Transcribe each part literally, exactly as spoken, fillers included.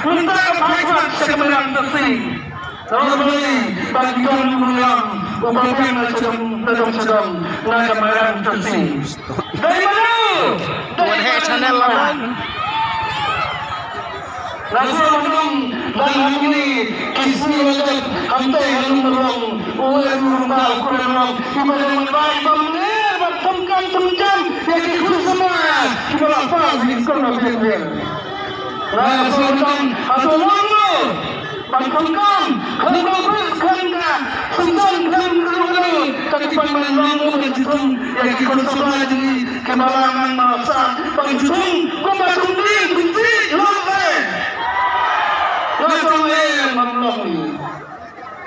Mynta ka phai pat sha ka Mairang Tyrsi. Ka la balei ba ki don u Mairang uba biang na sha dong, na dong sha dong na ka Mairang Tyrsi? Dei mano? Dei mano? Channel la man. Na sha dong dang hangne ki sngi la dep, hangtai ha Lumrong, u Eru Rymbai, u Kren Rong, kiba dang mynba, kiba mynner bad thungkam thungkam ïa ki khun samla kiba la pass ki skul ba biang biang. Nga shu ong, ha shu ong mo ban kham kham, kham kham, kham kham ka, kham kham, kham kham, kham kham ka, ki pan ban long mo ban juthung ïa ki khun samla jong ngi kiba la nang ma sa ban juthung kumba thung ding, thung ding, long eh. Nga shu ong eh, ban long.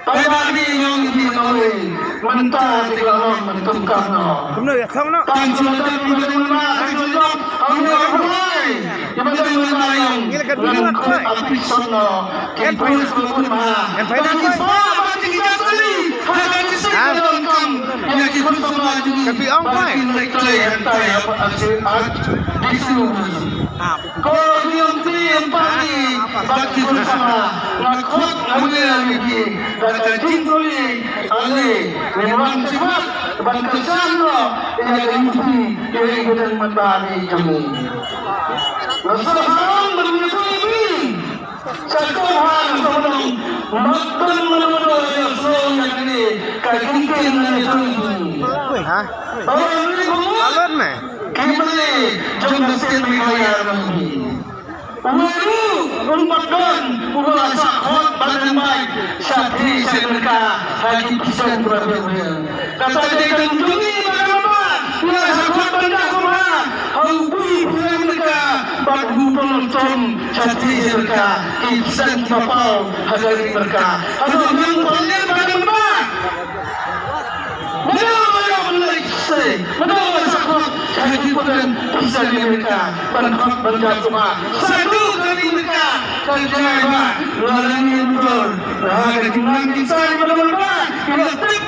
Paidbah ki ïong ki nongwei, mynta ki la long mynta ka no. Kumno ïa thong no? Tang shu la dang mynta mynta, tang shu la dang, ong ïa Blai. Ïa mynta mynta ïong. Ngi la ka ding mat pai. Application no. Ki pun shu la bun ma. Kan pai dang pai. Ba ki sa ba ki ka tali. Ha ka ki sa ka long kam. Ïa ki pun shu la dang. Ka bi ong pai. Ba ki lek lek hangtai ha pa aksi at. Disu. Ah. Ko niam ti em pa ni, ba ki khun samla, nga khot nga mnga ïa ki da ka jingkyrpad ale, ngin wan shimat ban kyrshan noh ïa ka U P, ïa i Badan Member jong ngi. Nga sngewsarong ban ïathuh ïa phi. Sha kawei ha nga sngewsarong, mat ban mano mano ïa sngew ïa kane ka jingkyrpad ïa phi. Ha? Balon ne? Ki mane jong ka state Meghalaya jong ngi. Uwei ruh um pat don uba la shah khot ban ïaid sha thie sha Amerika ha ki phew snem kiba biang biang. Kata dei tang jong ngi ba ka lama ngi la shah khot ban da kumba ha u bui phew snem Amerika bad u Donald Trump sha thie sha Amerika ki phew snem kiba paw ha ka ri Amerika. Hato ngi ym pat leh ba ka lama? Mano ba ïoh ban leit sha, mano ba shah khot sha ki pyrthei pisa Amerika ban khot ban jam sumar. Sha tu ka ri Amerika ka jai ba la lani ym tur ha ka jingnang jingsai ba la ba ïa tip.